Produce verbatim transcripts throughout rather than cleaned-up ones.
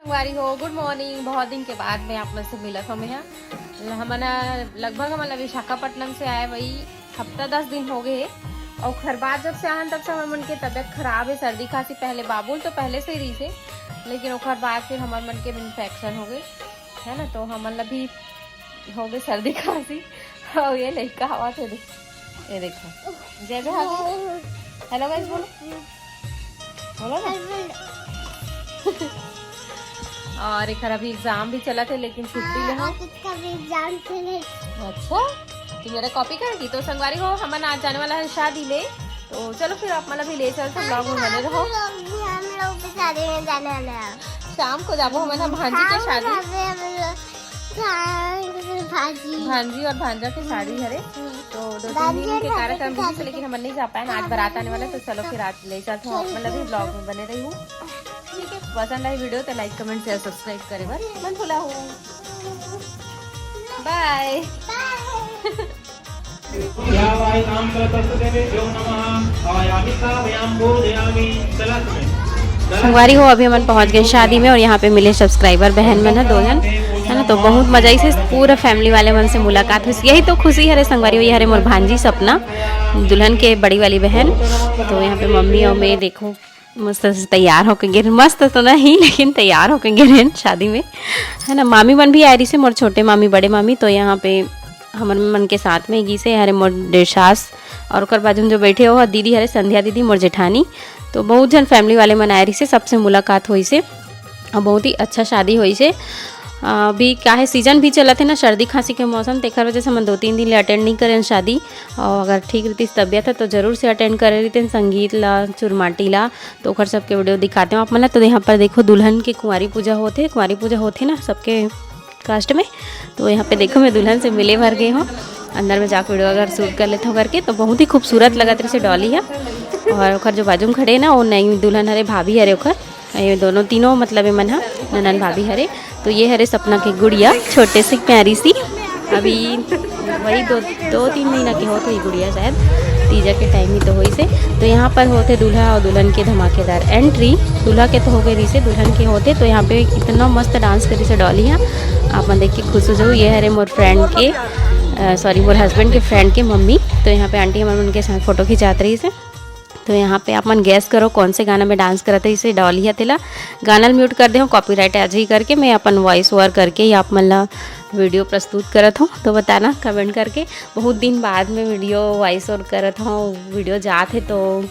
संगवारी हो, गुड मॉर्निंग। बहुत दिन के बाद में आप मन से मिलत हव मैं ह। हमन ह, लगभग हमन ल विशाखापट्टनम से आए वही हफ्ता दस दिन हो गए हे। और ओखर बाद जब से आए हन, तब से हमर मन के तबीयत खराब है, सर्दी खांसी। पहले बाबुल तो पहले से ही रही से, लेकिन ओखर बाद फिर हमर मन के इन्फेक्शन हो गए, है ना, तो हमन ला भी हो गए सर्दी खांसी। और ये लइका आवत हे, देख, ये देखो, जय जय हाथी। हेलो गाइस बोलो, बोलो ना। और एकर अभी एग्जाम भी चलत हे, लेकिन छुट्टी ले हो। हाँ, इसका भी एग्जाम चले। अच्छा, तो मेरा कॉपी कर दी। तो संगवारी हो, हमन आज जाने वाला है शादी में, तो चलो फिर आप मन ला भी ले चलत हन, ब्लॉग में बने रहो। हम लोग भी, हम लोग भी शादी में जाने वाले हैं। शाम को जाबो हमन ह भांजी के शाम को शादी। जाबे हम लोग। भांजी। भांजी और भांजा के शादी हरे, हम्म। तो दो तीन दिन के कार्यक्रम भी से, लेकिन हमन नहीं जा पाए ना। आज बारात आने वाला है, तो चलो फिर आज ले जात हूँ आप मन ला भी, ब्लॉग में बने रही हूँ। ठीक है, पसंद आई वीडियो तो लाइक, कमेंट, शेयर, सब्सक्राइब करे बर मन भुला हो। बाय। संगवारी हो, अभी हमन पहुंच गए शादी में और यहाँ पे मिले सब्सक्राइबर बहन मन ह दो जन, है ना। तो बहुत मजा आई से पूरा फैमिली वाले मन से मुलाकात हुई। यही तो खुशी हरे संगवारी हो, ये हरे मोर भांजी सपना, दुल्हन के बड़ी वाली बहन। तो यहाँ पे मम्मी और मैं देखो मस्त से तैयार होके गिर, मस्त तो नहीं लेकिन तैयार होके गिर हैं शादी में, है ना। मामी मन भी आए रही से, मोर छोटे मामी, बड़े मामी। तो यहाँ पे हमर मन के साथ में गिसे हरे मोर डेढ़ सास और ओकर बाजू में जो बैठे हो दीदी हरे संध्या दीदी, मोर जेठानी। तो बहुत झन फैमिली वाले मन आए रही से, सबसे मुलाकात होई से और बहुत ही अच्छा शादी होई से। अभी काहे सीजन भी चलत है ना, सर्दी खांसी के मौसम, तेकर वजह से हमन दो तीन दिन ले अटेंड नहीं करें शादी। और अगर ठीक रहती तबीयत है तो जरूर से अटेंड करे रहते संगीत ला, चुरमाटी ला, तो ओकर सबके वीडियो दिखाते हो आप मन ला। तो यहाँ पर देखो दुल्हन के कुंवारी पूजा होथे, कुंवारी पूजा होथे ना सबके कास्ट में। तो यहाँ पे देखो मैं दुल्हन से मिले भर गई हूँ, अंदर में जाकर वीडियो अगर शूट कर लेता हूँ करके। तो बहुत ही खूबसूरत लगत रही से डॉली है। और ओकर जो बाजू में खड़े ना, वो नई दुल्हन हरे, भाभी हरे ओकर। ये दोनों तीनों मतलब ये मन ह ननन भाभी हरे। तो ये हरे सपना के गुड़िया, छोटे से प्यारी सी, अभी वही दो दो तीन महीना के होत होही गुड़िया शायद, तीजा के टाइम ही तो होइसे। तो यहाँ पर होथे दूल्हा और दुल्हन के धमाकेदार एंट्री। दूल्हा के तो हो गए रहिसे, दुल्हन के होथे। तो यहाँ पे इतना मस्त डांस करिसे डॉली ह, आप मन देख के खुश हो जाओ। ये हरे मोर फ्रेंड के, सॉरी, मोर हस्बैंड के फ्रेंड के मम्मी। तो यहाँ पे आंटी हमन उनके साथ फोटो खिंचात रहिसे। तो यहाँ पे आप मन गेस करो कौन से गाना में डांस करत है इसे डॉली ह तेला। गाना ल म्यूट कर दे हूँ, कॉपीराइट आ जाही करके। मैं अपन वॉइस ओवर करके ही आप मन ला वीडियो प्रस्तुत करत हूँ, तो बताना कमेंट करके। बहुत दिन बाद में वीडियो वॉइस ओवर करत हूँ, वीडियो जात है तो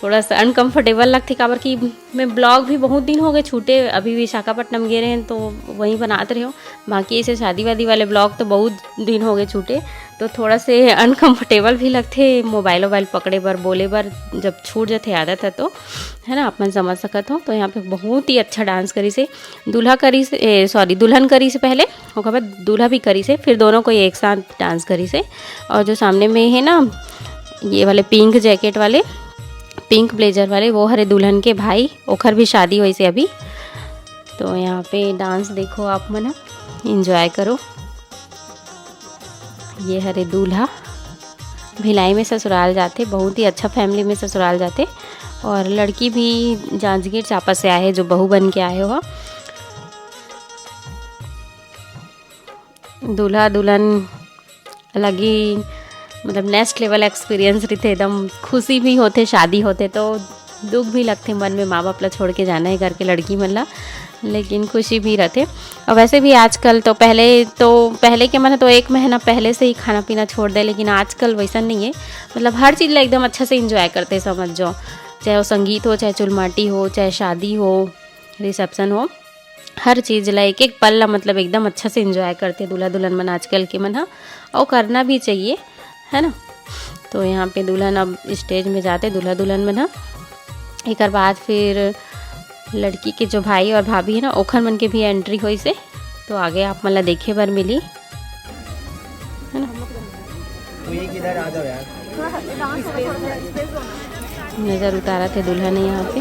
थोड़ा सा अनकंफर्टेबल लगथे, काबर कि मैं ब्लॉग भी बहुत दिन हो गए छूटे, अभी विशाखापट्टनम गे रहे तो वहीं बनात रहे हो। बाकी ऐसे शादी वादी वाले ब्लॉग तो बहुत दिन हो गए छूटे, तो थोड़ा से अनकंफर्टेबल भी लगथे मोबाइल वोबाइल पकड़े बर, बोले बर, जब छूट जाथे आदत है तो, है ना, आप मन समझ सकत हो। तो यहाँ पे बहुत ही अच्छा डांस करिसे दूल्हा, करिसे, सॉरी, दुल्हन करिसे पहले, ओकर बाद दूल्हा भी करिसे, फिर दोनों कोई एक साथ डांस करिसे। और जो सामने में है ना, ये वाले पिंक जैकेट वाले, पिंक ब्लेजर वाले, वो हरे दुल्हन के भाई, ओखर भी शादी होइसे अभी। तो यहाँ पे डांस देखो आप मन, एंजॉय करो। ये हरे दूल्हा, भिलाई में ससुराल जाथे, बहुत ही अच्छा फैमिली में ससुराल जाथे। और लड़की भी जांजगीर चांपा से आए है, जो बहू बन के आए हो। दूल्हा दुल्हन अलग ही, मतलब, नेक्स्ट लेवल एक्सपीरियंस रहिथे, एकदम खुशी भी होथे, शादी होथे तो दुख भी लगथे मन में, माँ बाप ला छोड़ के जाना है करके लड़की मन ला, लेकिन खुशी भी रहथे। और वैसे भी आजकल तो, पहले तो, पहले के मन तो एक महीना पहले से ही खाना पीना छोड़ दे, लेकिन आजकल वैसा नहीं है। मतलब, हर चीज़ ला एकदम अच्छा से इंजॉय करते, समझ जाओ, चाहे वो संगीत हो, चाहे चुलमाटी हो, चाहे शादी हो, रिसेप्शन हो, हर चीज़ ला, एक एक पल ला, मतलब, एकदम अच्छा से इंजॉय करते दूल्हा दुल्हन मन आजकल के मन ह, और करना भी चाहिए, है ना। तो यहाँ पे दुल्हन अब स्टेज में जाते दूल्हा दुल्हन मन ह। एकर बाद फिर लड़की के जो भाई और भाभी है ना, ओखर मन के भी एंट्री होइसे, तो आगे आप मन ला देखे बर मिली, है ना। तो ये किधर आ जाओ यार। नजर उतारत हे दुल्हन यहाँ पे।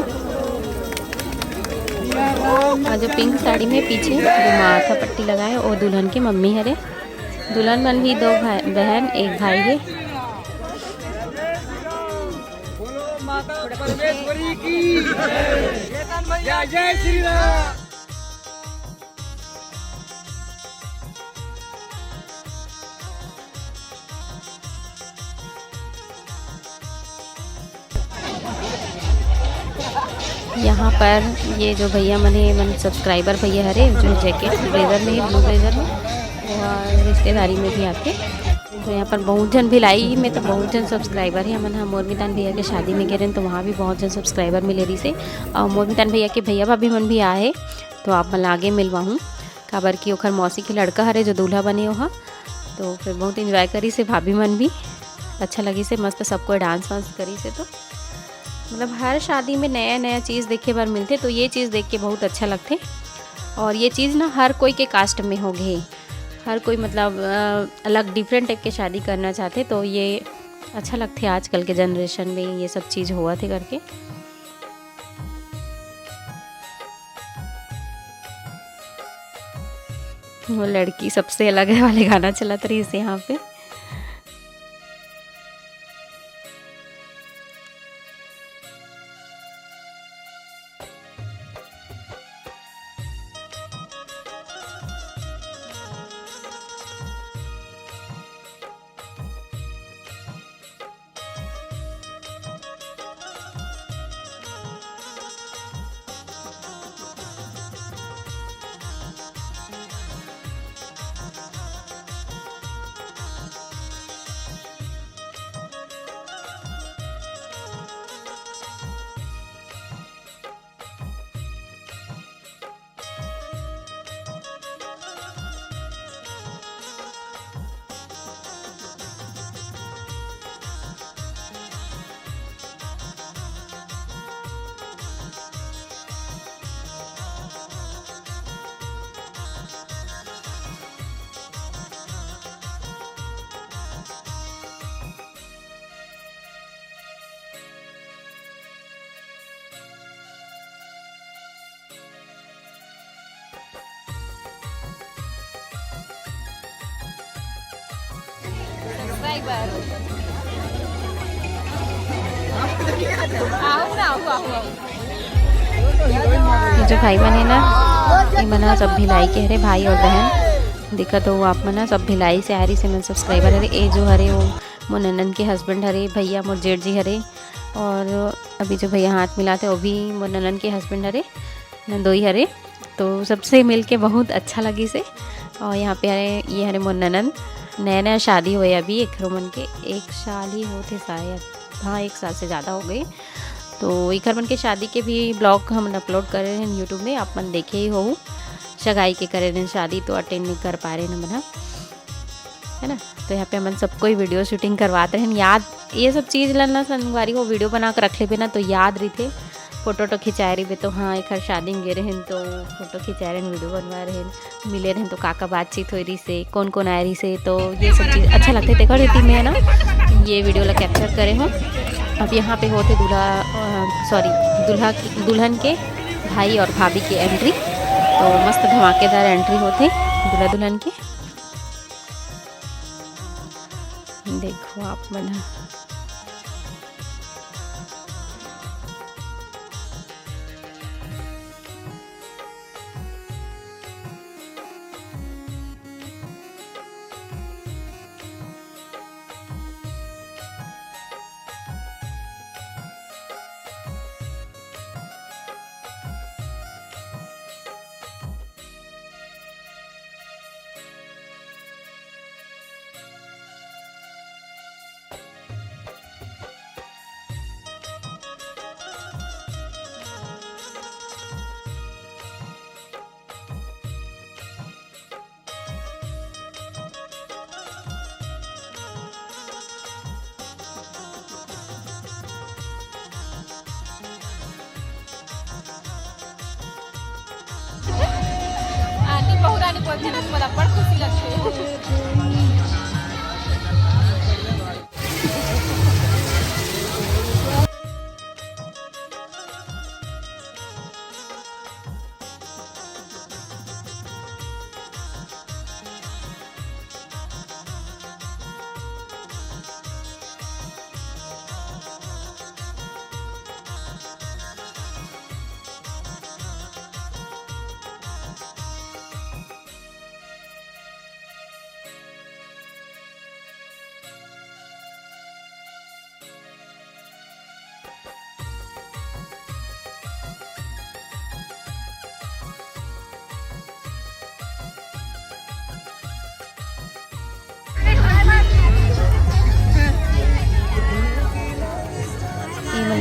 और जो पिंक साड़ी में पीछे जो माथा पट्टी लगाए, वो दुल्हन के मम्मी हरे। दुल्हन मन भी दो भाई, बहन, एक भाई है। बोलो माता परमेश्वरी की जय। जय जय श्री राम। यहाँ पर ये जो भैया मन हे, मन सब्सक्राइबर भैया हरे, जो जैकेट ब्लेजर में हे, ब्लू ब्लेजर में, वो रिश्तेदारी में भी आथे। तो यहाँ पर बहुत झन, भिलाई में तो बहुत झन सब्सक्राइबर हे। हमन ह मोर मितान भैया के शादी में गे रहेन, तो वहाँ भी बहुत झन सब्सक्राइबर मिले रहिसे। और मोर मितान भैया के भैया भाभी मन भी आए हे, तो आप मन ला आगे मिलवाहूँ, काबर कि ओखर मौसी के लड़का हरे जो दूल्हा बने ओहा। तो फिर बहुत एंजॉय करिसे भाभी मन भी, अच्छा लगिसे, मस्त सब कोई डांस वांस करिसे। तो मतलब हर शादी में नया नया चीज़ देखे बर मिलथे, तो ये चीज़ देख के बहुत अच्छा लगथे। और ये चीज़ ना हर कोई के कास्ट में होगे, हर कोई मतलब अ, अलग डिफरेंट टाइप के शादी करना चाहथे, तो ये अच्छा लगथे आजकल के जनरेशन में ये सब चीज़ होवत हे करके। वो लड़की सबसे अलग है वाले गाना चलत रहिस यहाँ पे। ये जो भाई बने ना, ये मना सब भिलाई के हरे भाई और बहन। देखा तो वो आप मना सब भिलाई से आ रही से मन सब्सक्राइबर हरे। ये जो हरे वो मोर ननन के हस्बैंड हरे, भैया मोर जेठ जी हरे। और अभी जो भैया हाथ मिलाते वो भी मोर ननन के हस्बैंड हरे, नंदोई हरे। तो सबसे मिलके बहुत अच्छा लगिसे। और यहाँ पे हरे, ये हरे मोर ननन, नया नया शादी हुए अभी एक मन के, एक साल ही होते शायद, हाँ, एक साल से ज़्यादा हो गए। तो एकर मन के शादी के भी ब्लॉग हम अपलोड करे हैं यूट्यूब में, आप मन देखे ही हो। सगाई के करे रहेन शादी, तो अटेंड नहीं कर पा रहे हैं हमन ह, है ना। तो यहाँ पे हमन सबको ही वीडियो शूटिंग करवाते रहेन। याद, ये सब चीज़ ला ना संगवारी हो, वीडियो बना के रख लेबे ना, तो याद रहिथे। फोटो वोटो खिंचाए रहिबे तो, हाँ, एक हर शादी में गे रहेन तो फोटो खिंचाए रहेन, वीडियो बनवाए रहेन, मिले रहेन तो का का बातचीत होए रहिसे, कौन कौन आए रहिसे, तो ये सब चीज़ अच्छा लगथे। तेकर सेती मैं ना ये वीडियो ला कैप्चर करे हूँ। अब यहाँ पे होते दूल्हा, सॉरी, दूल्हा की, दुल्हन के भाई और भाभी की एंट्री। तो मस्त धमाकेदार एंट्री होते दूल्हा दुल्हन के। देखो आप मन ह। आनी बहू रानी बोलथे ना, तो मोला बड़ खुशी लगथे।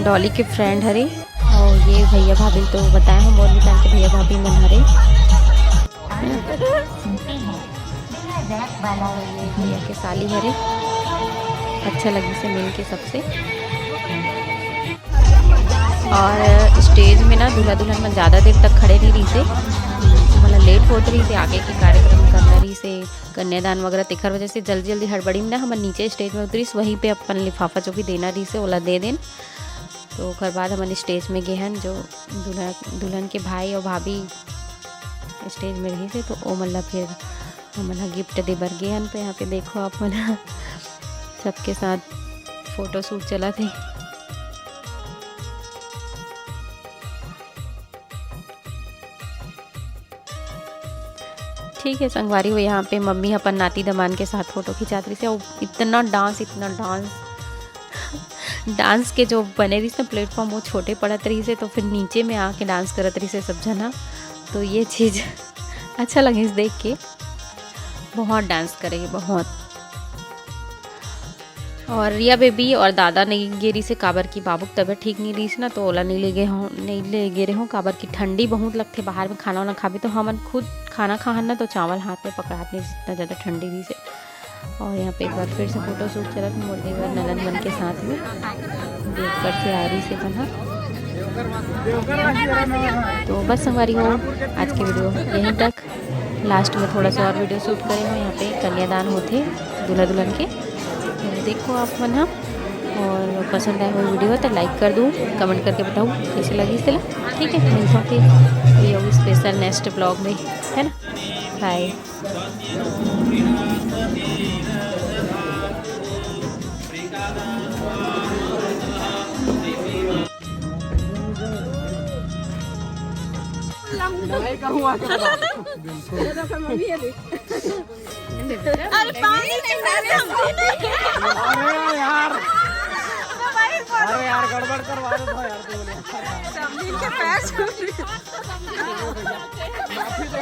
डॉली के फ्रेंड हरे, और ये भैया भाभी तो बताए हम, मोर नितान के भैया भाभी मन हरे। ये भैया के साली हरे, अच्छा लगी से मिल के सबसे। और स्टेज में ना दूल्हा दुल्हन मन ज़्यादा देर तक खड़े नहीं रही से, मतलब लेट होत रही से, आगे के कार्यक्रम करना रही से, कन्यादान वगैरह, तेखर वजह से जल्दी जल्दी हड़बड़ी में ना हमन नीचे स्टेज में उतरिस, वहीं पे अपन लिफाफा जो भी देना रही से ओला दे देन। तो ओकर बाद हमन स्टेज में गे हन, जो दूल्हा दुल्हन के भाई और भाभी स्टेज में रही से, तो ओ मन ला फिर हमन ह गिफ्ट दे बर गे हन। तो यहाँ पे देखो आप मन ह सबके साथ फोटो शूट चलत हे। ठीक है संगवारी हो, यहाँ पे मम्मी अपन नाती दमान के साथ फोटो खिंचात रही से, और इतना डांस, इतना डांस, डांस के जो बने रही से प्लेटफॉर्म, वो छोटे पड़त रही से, तो फिर नीचे में आके डांस करत रही से सब जना। तो ये चीज़ अच्छा लगिस देख के, बहुत डांस करे बहुत। और रिया बेबी और दादा नहीं गे रही से, काबर की बाबू के तबीयत ठीक नहीं रही से ना, तो ओला नहीं ले गए हों, नहीं ले गे रहे हों, काबर की ठंडी बहुत लगथे बाहर में खाना वाना खाबे, तो हमन खुद खाना खाहन ना, तो चावल हाथ में पकड़ात नहीं, जितना ज़्यादा ठंडी रही से। और यहाँ पे एक बार फिर से फोटो शूट चलत हे मोर देवर ननद मन के साथ में, देवघर से आ रही से बना। तो बस संगवारी हो, आज के वीडियो यहीं तक। लास्ट में थोड़ा सा और वीडियो शूट करे हो, यहाँ पे कन्यादान होथे दूल्हा दुल्हन के। तो देखो आप मन ह, और पसंद आए हो वीडियो तो लाइक कर दू, कमेंट करके बताओ कैसे लगी से। ठीक है, मिलता हूँ फिर ये स्पेशल नेक्स्ट ब्लॉग में, है ना। बाय। लड़ाई करूँ आके बता। ये देखो मम्मी, ये देख। अरे पानी के पैर समझी नहीं। अरे यार, अरे यार, गड़बड़ करवा रहे हो यार तुमने। समझी के पैर छू। माफी दो।